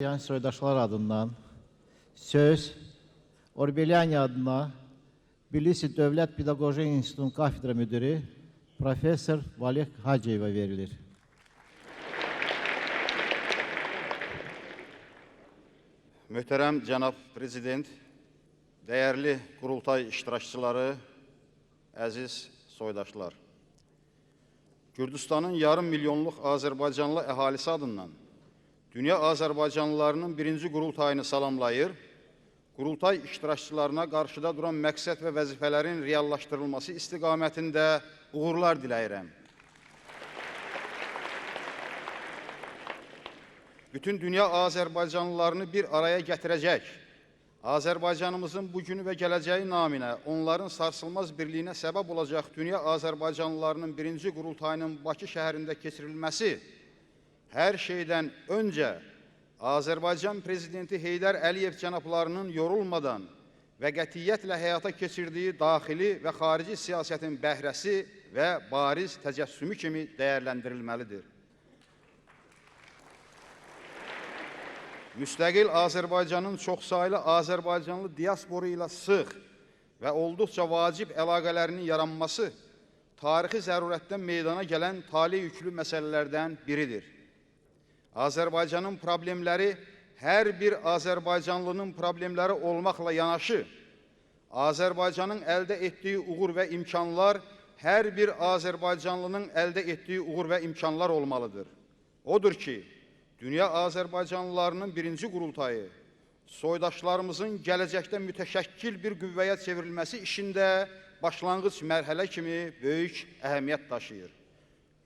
Yaşayan soydaşlar adından söz Orbeliani adına Tbilisi Dövlət Pedaqoji İnstitutunun kafedra müdiri Professor Valeh Hacıyeva verilir. Möhtərəm cənab prezident, dəyərli qurultay iştirakçıları, əziz soydaşlar. Gürcüstanın yarım milyonluq Azərbaycanlı əhalisi adından dünya Azərbaycanlılarının birinci qurultayını salamlayır, qurultay iştirakçılarına qarşıda duran məqsəd və vəzifələrin reallaşdırılması istiqamətində uğurlar diləyirəm. Bütün dünya Azərbaycanlılarını bir araya gətirəcək, Azərbaycanımızın bugünü və gələcəyi naminə onların sarsılmaz birliyinə səbəb olacaq dünya Azərbaycanlılarının birinci qurultayının Bakı şəhərində keçirilməsi hər şeydən öncə Azərbaycan Prezidenti Heydər Əliyev cənablarının yorulmadan və qətiyyətlə həyata keçirdiyi daxili və xarici siyasətin bəhrəsi və bariz təcəssümü kimi dəyərləndirilməlidir. Müstəqil Azərbaycanın çoxsaylı Azərbaycanlı diasporu ilə sıx və olduqca vacib əlaqələrinin yaranması tarixi zərurətdən meydana gələn tale yüklü məsələlərdən biridir. Azərbaycanın problemləri hər bir Azərbaycanlının problemləri olmaqla yanaşı, Azərbaycanın əldə etdiyi uğur və imkanlar hər bir Azərbaycanlının əldə etdiyi uğur və imkanlar olmalıdır. Odur ki, dünya Azərbaycanlılarının birinci qurultayı soydaşlarımızın gələcəkdə mütəşəkkil bir qüvvəyə çevrilməsi işində başlanğıc mərhələ kimi böyük əhəmiyyət daşıyır.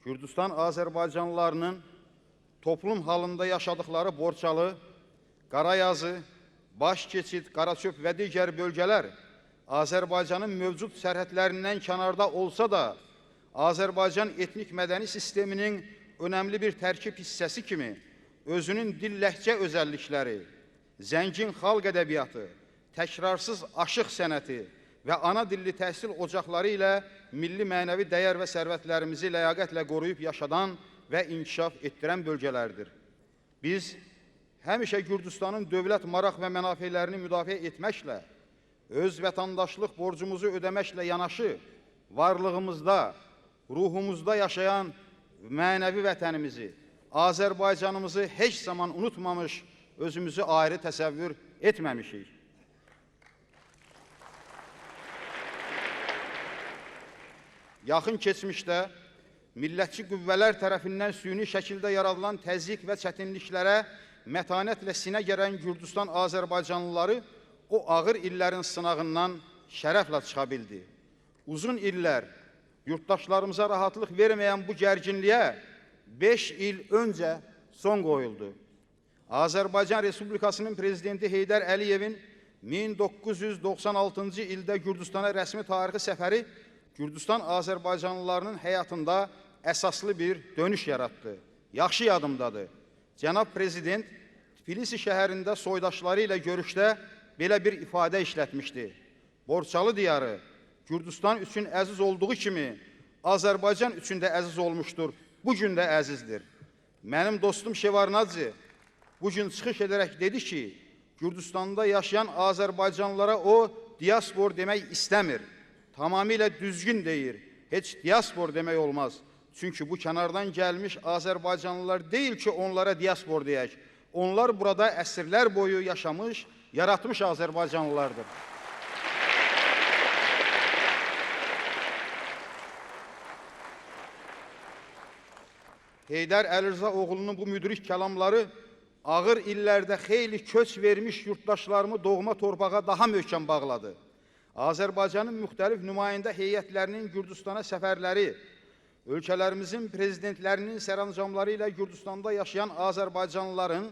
Gürcüstan Azərbaycanlılarının toplum halında yaşadıkları Borçalı, Qarayazı, Başkeçid, Qaraçöp və digər bölgələr Azərbaycanın mövcud sərhədlərindən kənarda olsa da, Azərbaycan etnik mədəni sisteminin önəmli bir tərkib hissəsi kimi özünün dil-ləhcə özəllikləri, zəngin xalq ədəbiyyatı, təkrarsız aşıq sənəti və ana dilli təhsil ocaqları ilə milli mənəvi dəyər və sərvətlərimizi ləyaqətlə qoruyub yaşadan və inkişaf etdirən bölgələrdir. Biz həmişə Gürcüstanın dövlət maraq və mənafelərini müdafiə etməklə, öz vətəndaşlıq borcumuzu ödəməklə yanaşı, varlığımızda, ruhumuzda yaşayan mənəvi vətənimizi, Azərbaycanımızı heç zaman unutmamış, özümüzü ayrı təsəvvür etməmişik. Yaxın keçmişdə millətçi qüvvələr tərəfindən süni şəkildə yaradılan təzyiq və çətinliklərə mətanətlə sinə gərən Gürcüstan Azərbaycanlıları o ağır illərin sınağından şərəflə çıxa bildi. Uzun illər yurttaşlarımıza rahatlıq verməyən bu gərginliyə 5 il öncə son qoyuldu. Azərbaycan Respublikasının Prezidenti Heydər Əliyevin 1996-cı ildə Gürcüstana rəsmi tarixi səfəri Gürcüstan Azərbaycanlılarının həyatında əsaslı bir dönüş yaratdı. Yaxşı yadımdadır. Cənab Prezident Tbilisi şəhərində soydaşları ilə görüşdə belə bir ifadə işlətmişdi. Borçalı diyarı Gürcüstan üçün əziz olduğu kimi Azərbaycan üçün də əziz olmuşdur. Bu gün də əzizdir. Mənim dostum Şevarnadze bu gün çıxış edərək dedi ki, Gürcüstanda yaşayan Azərbaycanlılara o diaspor demək istəmir. Tamamilə düzgün deyir. Heç diaspor demək olmaz. Çünki bu kənardan gəlmiş Azərbaycanlılar deyil ki, onlara diaspor deyək. Onlar burada əsrlər boyu yaşamış, yaratmış Azərbaycanlılardır. Heydər Əlirza oğlunun bu müdrik kəlamları ağır illərdə xeyli köç vermiş yurttaşlarımı doğma torpağa daha möhkəm bağladı. Azərbaycanın müxtəlif nümayəndə heyətlərinin Gürcüstana səfərləri, ölkələrimizin prezidentlərinin sərəncamları ilə Gürcüstanda yaşayan Azərbaycanlıların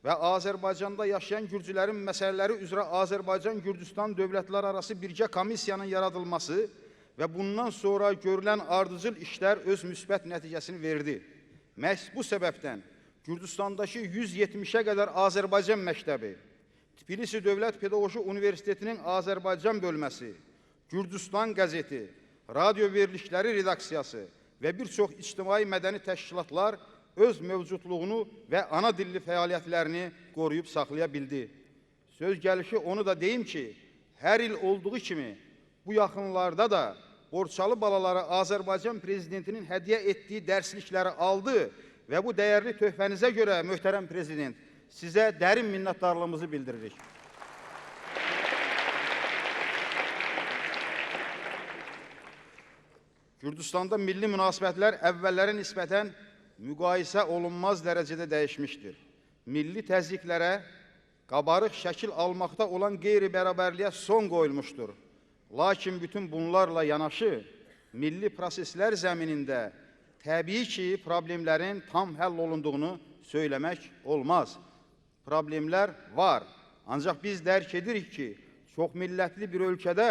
və Azərbaycanda yaşayan gürcülərin məsələləri üzrə Azərbaycan-Gürcüstan dövlətlər arası birgə komissiyanın yaradılması və bundan sonra görülən ardıcıl işlər öz müsbət nəticəsini verdi. Məhz bu səbəbdən Gürcüstandakı 170-ə qədər Azərbaycan məktəbi, Tbilisi Dövlət Pedaqoji Universitetinin Azərbaycan bölməsi, Gürcüstan qəzeti, radio verilişləri redaksiyası və bir çox ictimai mədəni təşkilatlar öz mövcudluğunu və ana dilli fəaliyyətlərini qoruyub saxlaya bildi. Söz gəlişi onu da deyim ki, hər il olduğu kimi bu yaxınlarda da Borçalı balaları Azərbaycan Prezidentinin hədiyyə etdiyi dərslikləri aldı və bu dəyərli töhfənizə görə möhtərəm Prezident, sizə dərin minnətdarlığımızı bildiririk. Gürcüstanda milli münasibətlər əvvəllərə nisbətən müqayisə olunmaz dərəcədə dəyişmişdir. Milli təzyiqlərə qabarıq şəkil almaqda olan qeyri-bərabərliyə son qoyulmuşdur. Lakin bütün bunlarla yanaşı milli proseslər zəminində təbii ki, problemlərin tam həll olunduğunu söyləmək olmaz. Problemlər var. Ancaq biz dərk edirik ki, çoxmillətli bir ölkədə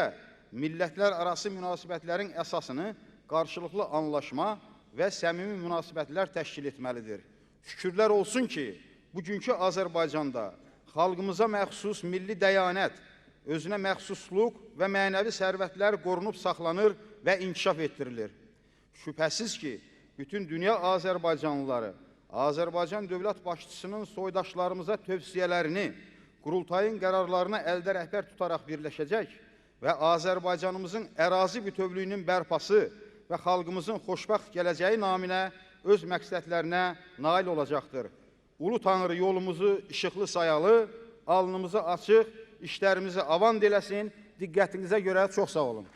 millətlər arası münasibətlərin əsasını qarşılıqlı anlaşma və səmimi münasibətlər təşkil etməlidir. Şükürlər olsun ki, bugünkü Azərbaycanda xalqımıza məxsus milli dəyanət, özünə məxsusluq və mənəvi sərvətlər qorunub saxlanır və inkişaf etdirilir. Şübhəsiz ki, bütün dünya Azərbaycanlıları Azərbaycan dövlət başçısının soydaşlarımıza tövsiyələrini, qurultayın qərarlarına əldə rəhbər tutaraq birləşəcək və Azərbaycanımızın ərazi bütövlüyünün bərpası və xalqımızın xoşbəxt gələcəyi naminə öz məqsədlərinə nail olacaqdır. Ulu Tanrı yolumuzu işıqlı sayalı, alnımızı açıq, işlərimizi avant eləsin. Diqqətinizə görə çox sağ olun.